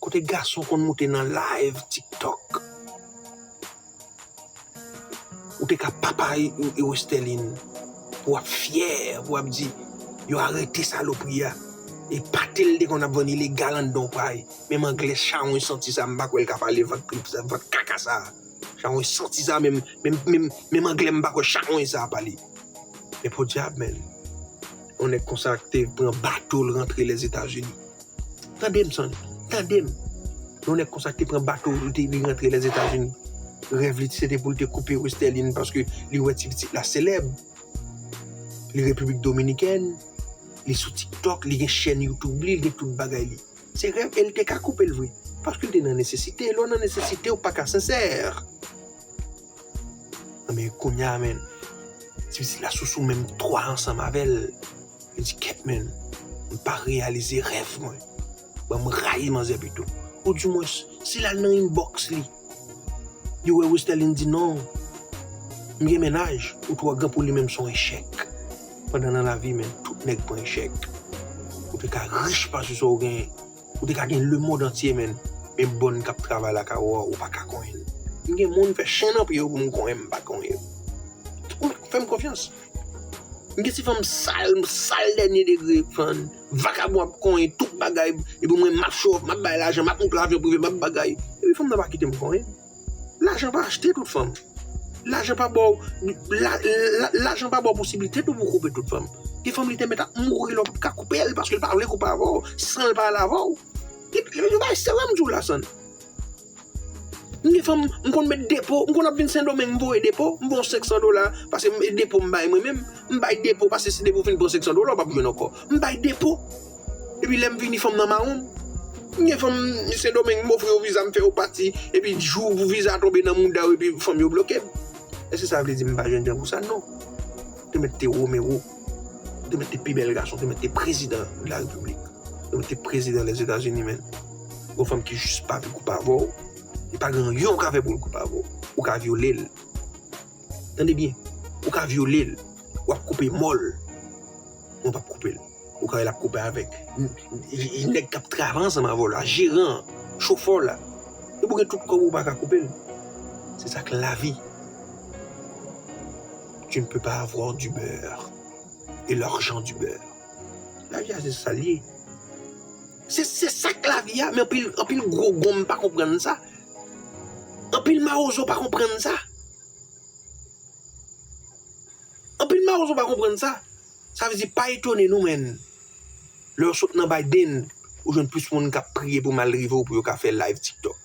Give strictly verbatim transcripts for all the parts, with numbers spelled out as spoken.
Kote gason konn moute nan live TikTok. Ou te ka papa e, e, e Westerline. Pou w ap fyè, pou w ap di, yo arete salopri a. E pate l te konn ap vann ilegal anndan yon pay. Menm anglè chawony santi sa, m pa kwè l ka pale vant, vant kaka sa. Chawony santi sa, menm, menm, menm, menm anglè m pa kwè chawony sa pale. Men podyab, men. Yon nèg konsa te pran bato l rantre Lèzetazini. Tande m, Sonny. Tande m. Yon nèg konsa ki te pran bato, li te, li rantre Lèzetazini. Rèv li se te pou l te koupe Westerline paske li wè ti pitit la selèb. Li Repiblik Dominikèn, li sou TikTok, li gen chèn YouTube li, li gen tout bagay li. Se rèv e l te ka koupe l vre. Paske l te nan nesesite. Lè w nan nesesite, ou pa ka sensè. Men kounye a, men, ti pitit la sousou menm twa ansanm avè l. Li di, "Kèt, men, m pa reyalize rèv mwen. Bon, m rayi manzè pito." Oudimwens, si l al nan inbox li, li wè Westerline di, "Non, m gen mennaj," ou twò gran pou li menm, se yon echèk. Pandan nan lavi, men, tout nèg pran echèk. Ou te ka rich pase sa w genyen. Ou te ka gen lemonn antye, men, men bòn k ap travay lakay ou a, ou pa ka konyen l. M gen moun fè chen nan pye yo pou m konyen, m pa konyen yo. Ou fè m konfyans. M gen ti fanm sal, sal dènye degre, fann. Vakabon ap konyen tout bagay, epi mwen m ap show off, m ap bay lajan, m ap monte avyon prive, m ap bagay. Epi fanm nan pa kite m konyen. Lajan pa achte tout fanm. Lajan pa ba w, la, la, lajan pa ba w posiblite tou pou koupe tout fanm. Gen fanm li te mèt ap mouri lè w p ap ka koupe l paske l pa vle koupe avè w, san l pa ale avè w. Epi, epi, epi, bay serye m di w la, Sonny. M gen fanm, m konn met depo, m konn ap vin Sendomeng, m voye depo, m voye yon senk san dola, paske m, depo m bay mwen menm, m bay depo, paske si depi w fin pran senk san dola, w p ap jwenn ankò. M bay depo. Epi lè m vini, fanm nan mawon m. M gen fanm, Sendomeng, m ofri yo viza, m fè yo pati, epi jou pou viza a tonbe nan mouda yo, epi fanm yo bloke m. Èske sa vle di m pa jènjan pou sa? Non. Ou te mèt te Romero. Ou te mèt te pi bèl gason, ou te mèt te prezidan de la repiblik. Ou te mèt te prezidan Lèzetazini, men. Yon fanm ki jis pa vle koupe avè w, li pa gen anyen ou ka fè pou l koupe avè w. Ou ka vyole l. Tande byen. Ou ka vyole l. W ap koupe mò l. Men w p ap koupe l. Ou ka wè l ap koupe avèk n-, n-, nèg k ap travay ansanm avè w la, jeran, chofè w la. Epi w gen tout kòb ou pa ka koupe l. Se sa k lavi. Tu ne peux pas avoir du beurre et l'argent du beurre. Lavi a se sa l ye. Se, se sa k lavi a, men anpil, anpil gwo gonm pa konprann sa. Anpil mawozo pa konprann sa. Anpil mawozo pa konprann sa. Sa vle di, pa etone nou, men. Lè w sot nan Biden, ou jwenn plis moun k ap priye pou mal rive w pou yo ka fè live TikTok.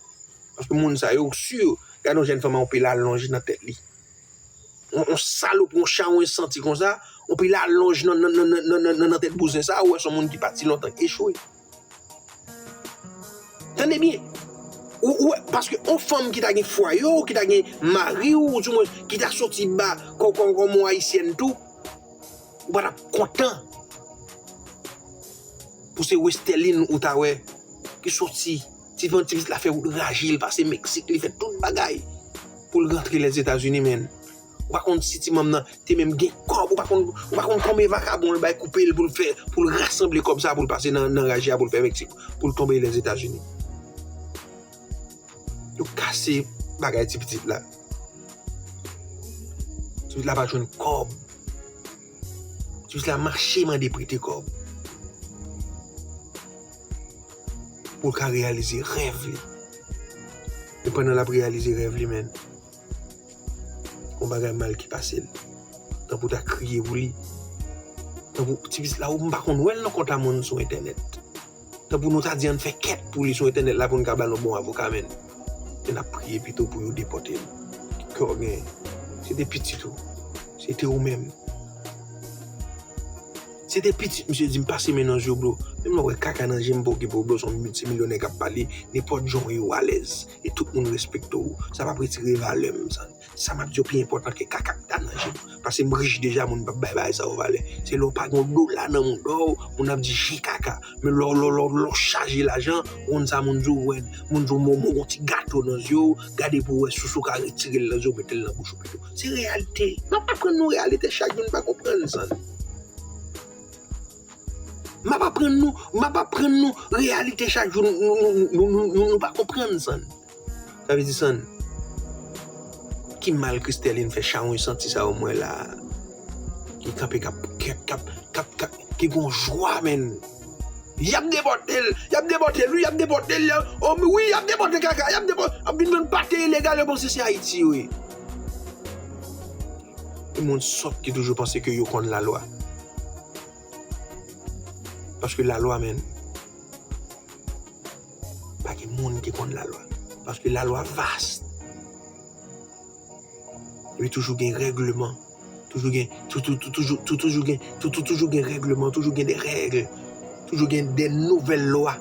Paske moun sa yo, si, gade yon jèn fanm a yon pil alonj nan tèt li. Yon, yon salopri, yon chawony santi konsa, yon pil alonj nan, nan, nan, nan tèt bouzen sa, ou wè se yon moun ki pati lontan, ki echwe. Tande byen. Ou, ou wè, paske yon fanm ki ta gen fwaye w, ki ta gen mari w, ou di mwen, ki ta soti ba, kò, kò, kòm yon ayisyèn tou, ou pa t ap kontan pou se Westerline ou ta wè ki soti, ti fanm, ti pitit la fè wout raje, l pase Meksik, li fè tout bagay pou l rantre Lèzetazini, men. Ou pa konn si ti manm nan te menm gen kòb, ou pa konn, ou pa konn konbyen vakabon l bay koupe l pou l fè, pou l rasanble kòb sa, pou l pase nan, nan raje a, pou l fè Meksik, pou l tonbe Lèzetazini. Yo kase bagay ti pitit la. Ti pitit la pa jwenn kòb. Ti pitit la mache mande prete kòb. Pou l ka reyalize rèv li. E pandan l ap reyalize rèv li, men, yon bagay mal ki pase l. Tanpou ta kriye pou li. Tanpou ti pitit la, ou m pa konn wè l nan kont a moun sou entènèt. Tanpou nou ta di ann fè kèt pou li sou entènèt la pou n ka ba l yon bon avoka, men. Men n ap priye pito pou yo depòte l. Ki kè w genyen? Se te pitit ou. Se te ou menm. Se te pitit misye di m pase men nan je w, bro. Menm lè w wè kaka nan je m, pa okipe w, bro, se yon miltimilyonè k ap pale, nenpòt jan w ye w alèz. E tout moun respekte w. Sa p ap retire valè m, sa. Sa m ap di yo pi enpòtan ke kaka k ta nan je m. Paske m rich deja, moun p ap bay bagay sa yo valè. Se lè w pa gen yon dola nan mouda w, moun ap di je kaka. Men lè w, lè w, lè w, lè w chaje lajan, ou konn sa moun di w, wè, moun di w, "Momo, gon ti gato nan zye w, gade pou w wè sousou ka retire l nan zye w, mete l nan bouch ou pito." Se reyalite. M ap aprann nou reyalite chak jou, n pa konprann sa. M ap aprann nou, m ap aprann nou reyalite chak jou, nou, nou, nou, nou, nou, nou pa konprann, Sann. Sa vle di, Sann, ki mal Christelle fè chawony santi sa yo m wè la a? Ki kanpe k ap, k ap, k ap, k ap, k ap, ki gon jwa, menn. Y ap depòte l, y ap depòte l, wi, y ap depòte l, o, wi, y ap depòte kaka, y ap depòte, ap vin jwenn pate ilegal, yo panse se Ayiti, wi. E moun sòt ki toujou panse ke yo konn lalwa. Paske lalwa, menn, pa gen moun ki konn lalwa. Paske lalwa vast. Epi toujou gen règleman. Toujou gen, tou, tou, tou, toujou, tou, toujou gen, tou, tou, toujou gen règleman, toujou gen de règ. Toujou gen de nouvèl lwa.